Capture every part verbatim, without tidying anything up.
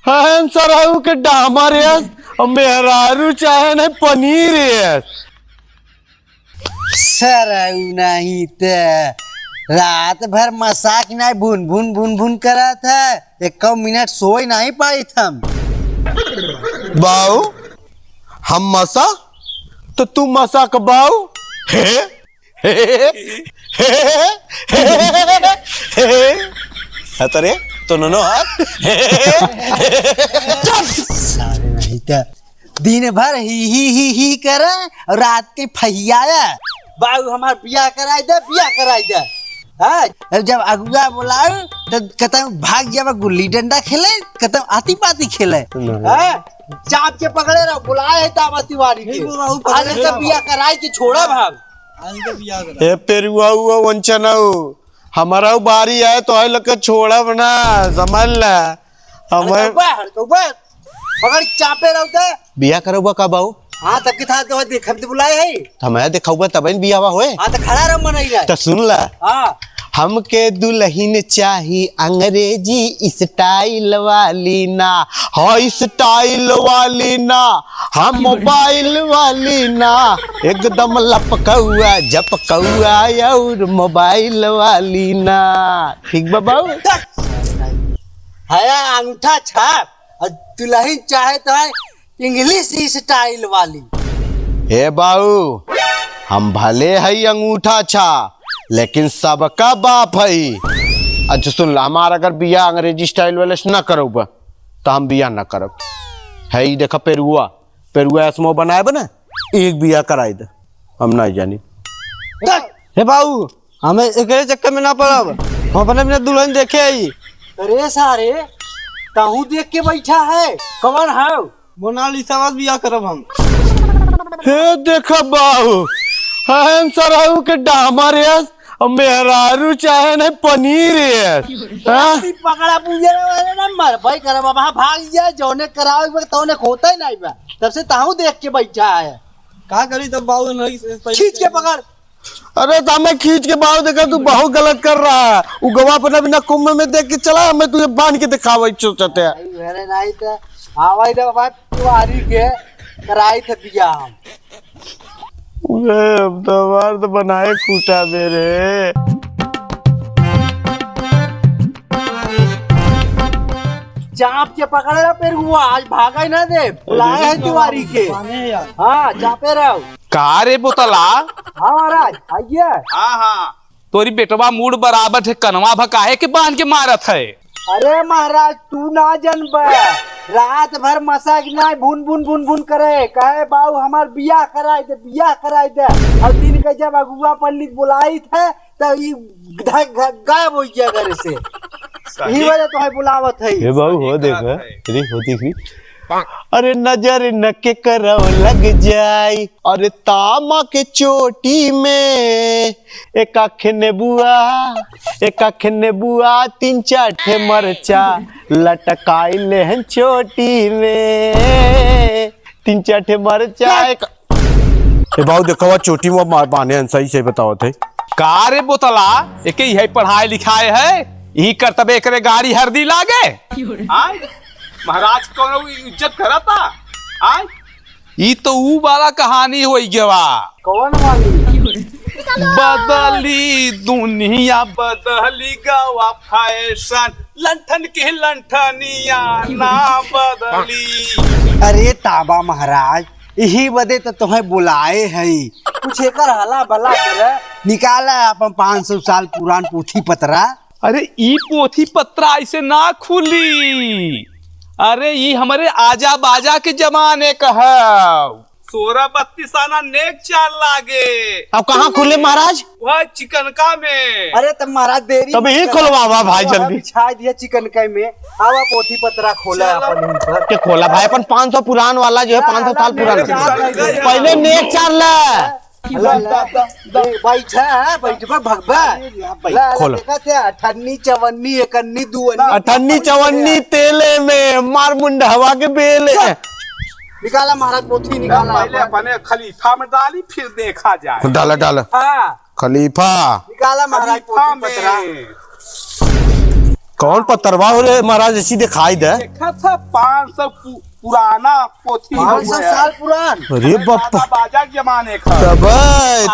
हन सरऊ के डामर यस, और मेहरारू चाहे नहीं पनीर यस। सरऊ नहीं ते रात भर मसा की नहीं भुन भुन भुन भुन करत है, एको मिनट सोई नहीं पाइत हम। बाऊ, हम मसा तो तू मसा क बाऊ। हे? हत रे, तो नोनो हाथ। सारे नहीं तो दिन भर ही ही ही ही करे और रात के फहियाया। बाऊ हमार बियाह कराई दे, बियाह कराई दे। हाँ, अब जब अगुआ बुलाओ तो कतौ भाग जावा गुल्ली डंडा खेले, कतौ आती पाती खेले। नहीं। हाँ, चाप के पकड़े रहो, बुलाए है दावा तिवारी के। नहीं, वो राहु पकड़े अरे तो रहो। बियाह कराई के छोड़ा भाग। आइंदे बियाह करा। ए पेरुआ हुआ वंचना हो, हमारा उ बारी आए तो आई लग छोड़ा बना, समझ ला। हमें हड़कौबा, हड़कौबा, पकड़ चापे रहो ते। बिया करौबा का बाऊ? हाँ, तब के था तो देख, हम तो बुलाए है। तो हमें दिखाऊबा तब इन बियावा होए। हाँ, तो खड़ा रहो, मनई रहे। तो सुन ला। हाँ। हमके दुल्हन चाही अंग्रेजी स्टाइल वाली ना, हाई स्टाइल वाली ना, हम मोबाइल वाली ना, एकदम लपकौआ झपकौआ और मोबाइल वाली ना। ठीक बा बाऊ? हया अंगूठा छाप और दुल्हन चाहे तो है इंग्लिश स्टाइल वाली। हे बाऊ, हम भले हई अंगूठा छा, लेकिन सबका बाप हई। अच्छा सुन ला, हमार अगर बियाह अंग्रेजी स्टाइल वाले से ना करब, तो हम बियाह ना करब। है ई देखा पेरुआ, पेरुआ ऐसमो बनाए बा ना, एक बियाह कराई दे, हम ना जानी। हे बाऊ, हमें एकरे चक्कर में ना पड़ब, हम अपने बिना दुल्हन देखे आई। अरे सारे, तहू देख के बैठा है, कौन है? मोनालिसा से बियाह करब हम। हे देखा बाऊ, हन सरऊ के डामर यस, और मेहरारू चाहे नहीं पनीर यस। हाँ? ई पकड़ा बुझे वाले ना मर भाई करब, अब हाँ भाग जा, जौने करावे बा, तौने खोता ही नहीं बा। तब से तहू देख के बैठा है। का करी तब बाऊ नहीं, पहले खींच के पकड़। अरे तो हमें खींच के बाऊ देखा, तू बहुत गलत कर रहा है। उ गवा अपना बिना कुंभ में देख के चला, हमें तुझे बांध के दिखावे सोचते हैं। अरे नहीं तो आवाई दे बाबा तिवारी के कराई थे बियाह हम। अरे अब तो हमार तो बनाए खूटा मेरे। चाप के पकड़ रहा पेरुआ, आज भागा ही ना दे, बुलाए है तिवारी के। हाँ, चापे रहो। का रे बोतला? हाँ महाराज, आइए। हाँ, हाँ। तोरी बेटवा मूड बराबर है, कनवा भकाहे के बांध के मारत है। अरे महाराज, तू ना जनबे, रात भर मसा की नाई भुन भुन भुन भुन करे, कहे बाऊ हमार बियाह कराई दे, बियाह कराई दे। और दिन के जब अगुआ पंडित बुलाई थे, तो ई ग-, ग-, गायब हो गया घर से। सही। ई वजह तो है बुलावत है। ये बाऊ हो सही देखा, कहत है। अरे होती थी। अरे नजर न के करो लग जाई, अरे तामा के चोटी में एक आँख नेबुआ, एक आँख नेबुआ, तीन चार ठे मरचा लटकाई ले हैं चोटी में, तीन चार ठे मरचा एक। ए बाऊ देखवा चोटी में मा-, बांधे हैं, सही से बतावत है। का रे बोतला, एके यही पढ़ाई लिखाई है, यही करतबे एकरे गाड़ी हरदी लागे। आय? महाराज कौनो इज्जत करता? आय? ई तो ऊ वाला कहानी होई गवा। कौन वाली? बदली दुनिया बदली गवा फैशन, लंठन के लंठनिया ना बदली। अरे ताबा महाराज, यही बदे तो तुम्हें बुलाए हई। कुछ एकर हला भला करे। निकाला अपन पाँच सौ साल पुरान पोथी पतरा। अरे ई पोथी पत्रा ऐसे ना खुली। अरे ई हमरे आजा बाजा के जमाने का हौ। सोरह बत्तीस आना नेक चार लागे। अब कहाँ खुले महाराज? वह चिकनका में। अरे तब महाराज देरी तब ही मत करा। खोलवावा भाई आवा जल्दी। बिछा दिया चिकनका में। आवा पोथी पत्रा खोला चलो। अपन यहीं पर। के खोला भाई अपन पाँच सौ पुरान वाला जो है, ला, पाँच सौ ला, साल पुरान। नेक चार लागे। पहले नेक चार ला। ला, ला, ला, ए, बैठा, बैठबा, भगबा। अरे, यहाँ बैठ। ला, ला, खोलो। देखा थे, अठन्नी, चवन्नी, एकन्नी, दुअन्नी। अठन्नी, चवन्नी, तेले में, मार मुंडहवा के बेले। चल। निकाला महाराज, पोथी निकाला। पहले अपने खलीफा में डाली, फिर देखा जाए। डाला, डाला। हाँ। खलीफा। निकाला महाराज, खलीफा पोथी पतरा। में। कौन पतरवा हो रे महाराज, ऐसी दिखाई दे? देखा था पाँच सौ पु-, पुराना पोथी हो पाँच सौ गया। साल पुरान। अरे बाप। दादा बाजा के जमाने का। तब,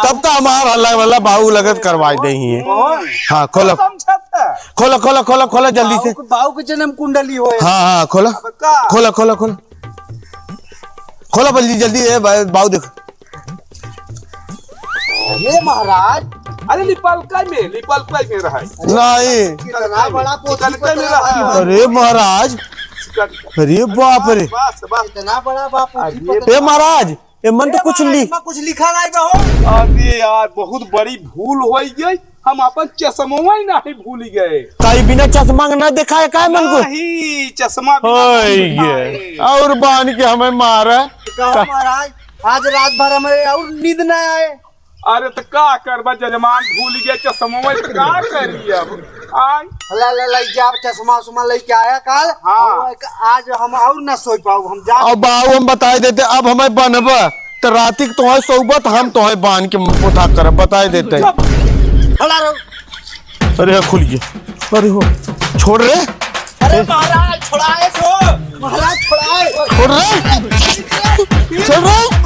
तब तो हमार हल्ला वाला बाऊ लगत करवाई दे ही है। कौन? हाँ, खोला। समझा था। खोला, खोला, खोला, खोला जल्दी से। बाऊ के, बाऊ के जन्म कुंडली होए। हाँ, हाँ, खोला। अब का? खोला, खोला, खोला। खोला जल्दी, जल्दी, ए बा-, बाऊ देख। अरे महाराज। अरे लिपलका में, लिपलका में रहा है। नहीं। कितना बड़ा पोथी कितना में पतरवा रहा है। अरे महाराज। चिकन। अरे बाप रे। बस, बस। इतना बड़ा बा पोथी अरे पतरवा। ए महाराज, ए मन तो ए कुछ महाराज, लि- एमा कुछ लिखा नहीं बा हो। अरे यार, बहुत बड़ी भूल हो गई। हम अपन चश्मवा ही नहीं भूल गए। ताई बिना चश्मा के ना देखा है का मन को? नहीं, चश्मा बिना होई भूल गे। नहीं। और बान के हमें मारा। कहो महाराज, आज रात भर हमें और नींद ना आए। अरे तो का करबा जजमान, भूल गए चश्मवा, तो का करी अब? आय। ला, ला, ला, जा चश्मा उश्मा लेके आया काल। हाँ। और एक, आज हम और ना सोई पाऊ, हम जा। अब बाऊ हम बताई देते, अब हमें बनबा तो राती के तोहे सोबत हम तोहे बान के उठा कर बताई देते। खड़ा रहो। अरे खुल गया। अरे हो, छोड़ रे। अरे महाराज, छोड़ाए तो। महाराज, छोड़ाए। छोड़ रे। छोड़ रे।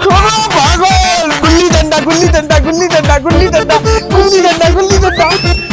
छोड़ रे, भागो। गुल्ली डंडा, गुल्ली डंडा, गुल्ली डंडा, गुल्ली डंडा, गुल्ली डंडा, गुल्ली डंडा।